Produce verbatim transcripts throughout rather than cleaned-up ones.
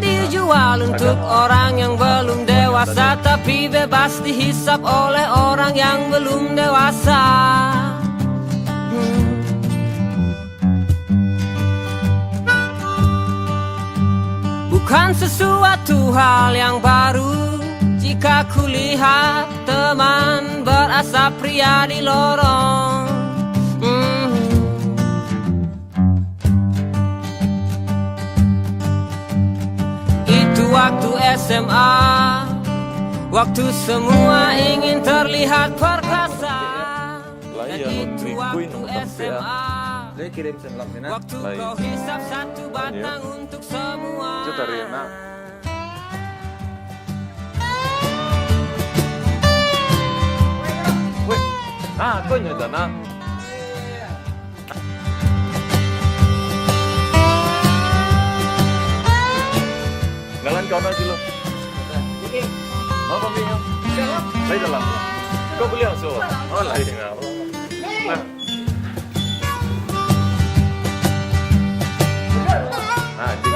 Dijual untuk orang yang belum dewasa, tapi bebas dihisap oleh orang yang belum dewasa. Hmm. Bukan sesuatu hal yang baru jika kulihat teman berasap pria di lorong. Hmm. Itu waktu S M A, waktu semua ingin terlihat perkasa. Dan itu waktu S M A, waktu kau hisap satu batang untuk semua. Weh, ah, kau nyo tanah. Ngalan kau nak dulu. Apa minyak? Lain dalam. Kau beli langsung. Oh, lain dengan apa? Nah. Nah, di.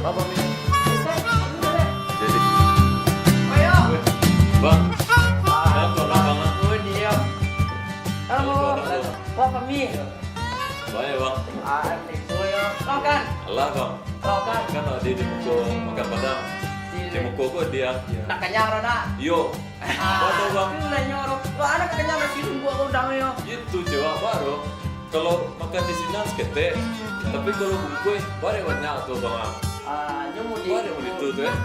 Apa minyak? Jadi. Bang. Bang, kau nak bang? Halo. Bang, kami. Baik, Bang. Ah, itu yo. Bang, kan? Alah, Bang. Bang, kan? Kan ado di muko makan Padang. Di muko ko dia. Nak kanyang dah, nak? Yo. Ah, Bang. Itu lah nyo, bro. Bang, anak kanyang nasi bumbua ko udang yo. Itu cewek baru. Kalau makan di sinan saketek, tapi kalau bungkuih, barek banyak tu, Bang, ah. Ah, nyo mudik. Barek mudik tu, tu, eh.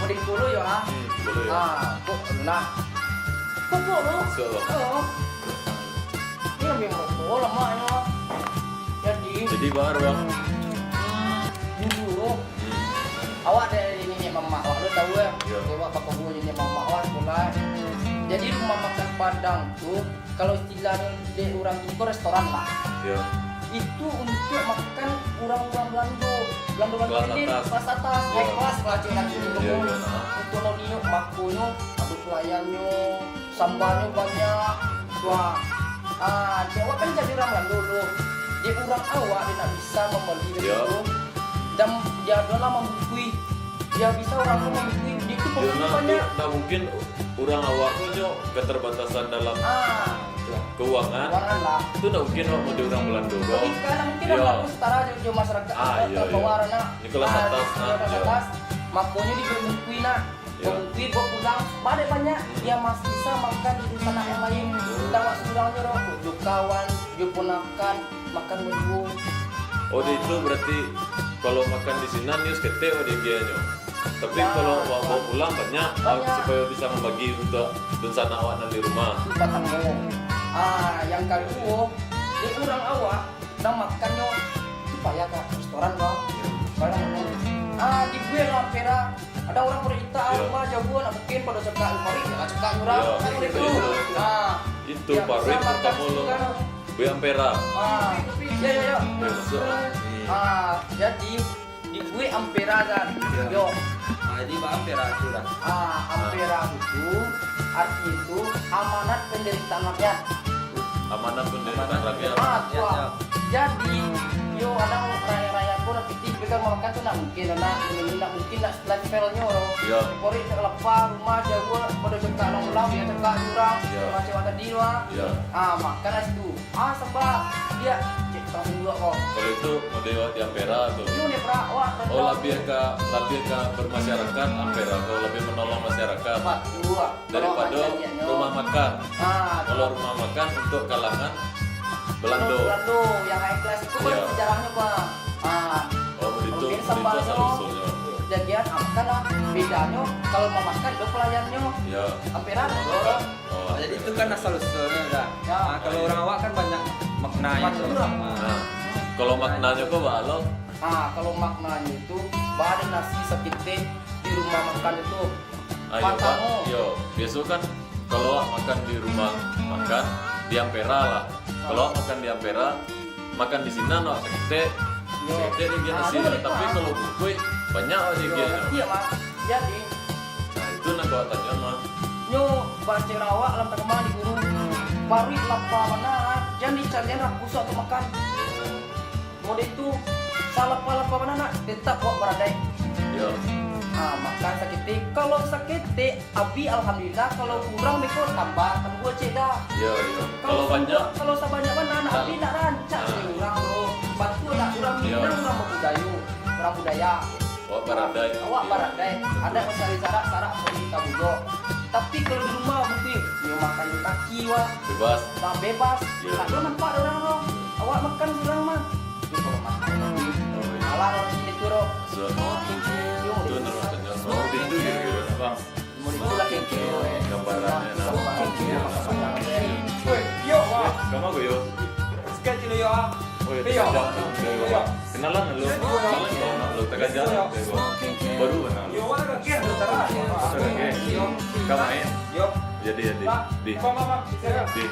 Mudik dulu yo, ah. Hmm, dulu yo. Ah, kok pernah. Kok, kok, bro? So. Oh. Ini ambil rokok, lamaknyo. Jadi. Jadi baru, ah. Hmm, jujur, bro. Hmm. Awak dari niniak mamak awak, lo tahu, eh? Yo. Awak bakubur niniak mamak awak, sekolah. Jadi, rumah makan Padang tu, kalau istilahnyo dek urang kini ko restoran lah. Yo. Itu untuk makan urang-urang Belando. Belando-Belando kelas ini atas. Kelas atas, yo. High class lah, cik, nanti. Yo, yo, yo, nah. Untuk lo niuk, makonyo, ado pelayannyo, sambalnyo banyak. Wah. Ah, dek awak kan jadi urang Belando dulu. Dek urang awak, dia nak bisa mambali dari situ. Dan dia adalah mambukui. Dia bisa urang tu mambukui. Dia tu pembeli banyak. Ndak mungkin urang awak tu nyo keterbatasan dalam keuangan. Keuangan lah. Tu ndak mungkin awak jadi urang Belando tu. Logika ndak mungkin lah, setara jo, jo masyarakat bawah, nak. Kelas atas, nak. Kelas atas. Makonyo dia mambukui, nak. Yo. Bukti bapulang, banyak-banyak, hmm, dia masih bisa makan di dunsanak yang lain. Hmm. Ndak awak surang nyo doh, jo kawan, jo ponakan, makan baduo. Oh, di itu berarti kalau makan di sinan, yo saketek awak diagiahnyo. Tapi kalau awak bawa pulang, banyak, ah, banyak, supaya bisa mambagi untuak dunsanak awak nan di rumah. Itu batang bawang. Ah, yang kaduo, di urang awak, Nah, makannyo tu payah ka restoran, Bang. Payah mano? Ah, dibuek lah ampera. Ado urang paruik itak, iyo, rumah jauah, nak mungkin pado cakak paruik, yo cakak urang, iyo, kan itu. Iyo. Ah, itu yo, paruik bisa makan utamo lo. Situ kan. Buek ampera. Ah, yo, yo, yo. Yo, so. Hmm. Ah, jadi, dibuek ampera kan. Yo. Yo. Ah, jadi baampera tu lah. Ah, ampera itu arti itu amanat penderitaan rakyat. Amanat penderitaan rakyat. Ah, yo, yo. Jadi, yo, kadang rakyat-rakyat pun pitih, tapi kan makan tu ndak mungkin, ndak, ndak mungkin, ndak levelnyo lo. Yo. Paruik ndak lapar, rumah jauah, pado cakak ulang-ulang, yo cakak urang, yo, macam tadi tu, ah. Yo. Ah, makan lah situ. Ah, sambah. Dia, cek tang tunjuak ko. Kalau itu model di ampera tu. Iyo, ni, pra, wah, oh, rendang. Labiah ka, labiah ka bermasyarakat, ampera tu labiah menolong masyarakat. Batua. Daripado rumah makan. Ah, kalau rumah makan untuk kalangan Belando. Belando, yang high class itu kan, iyo, sejarahnyo, Bang. Ah, oh, begitu, mungkin begitu sambalnyo, asal-usulnyo. Jagian, ah, makan lah. Bedanyo, kalau mamakan, ado pelayannyo. Iyo. Ampera, mamakan. Oh, jadi itu kan asal usulnyo dah. Yo. Ah, kalau urang awak kan banyak maknanyo tu. Makna. Ah. Nah, kalau maknanyo ko baa lo? Ah, kalau maknanyo itu, baa nasi saketek di rumah makan itu. Ah, iyo, Pak. Partamo. Iyo, biaso kan kalau awak makan di rumah makan, di ampera lah. Ah. Kalau awak makan di ampera, makan di sinan awak saketek, iyo, saketek diagiah nasi. Anu, tapi kalau bungkuih, banyak awak diagiahnyo. Iyo, Mak. Jadi, nah, itu nan kau tanyo, Mak. Nyo bacerawak lah tangah malam di guru. Paruik lapa bana, jan dicalian rakuso tu makan. Model itu, salapa-lapa bana nak, tetap awak baradaik. Yo. Saketek, abi alhamdulillah, kalau kurang beko tambah, tambah cek dah. Iyo, iyo. Kalau banyak, kalau sabanyak mah anak abi nak rancak dari urang tu. Batua lah, urang Minang, urang babudayo, urang budaya. Awak barandai. Awak barandai. Adat mancari sarak, sarak mancari tabujo. Tapi kalau di rumah, bukan, yo makan di kaki, wah. Bebas. Nah, bebas. Iyo. Tak ada nampak ada urang tu. Awak makan urang mah. Yo, kalau makan, alah, urang sini tu, doh. Itu namanya smoking. Itu kira-kira, Bang. Gambarannya, nah. Woi, yo, wah. Kama ko, yo? Sekali dulu, yo, ah. Oh, yo, yo. Kenalan lu. Kenalan lu, lu takaja. Baru kenal. Yo, wah, kakek, lu tahu. Kakek. Yo. Kama, eh? Yo. Jadi, jadi. Di. Bang, bang, bang. Di.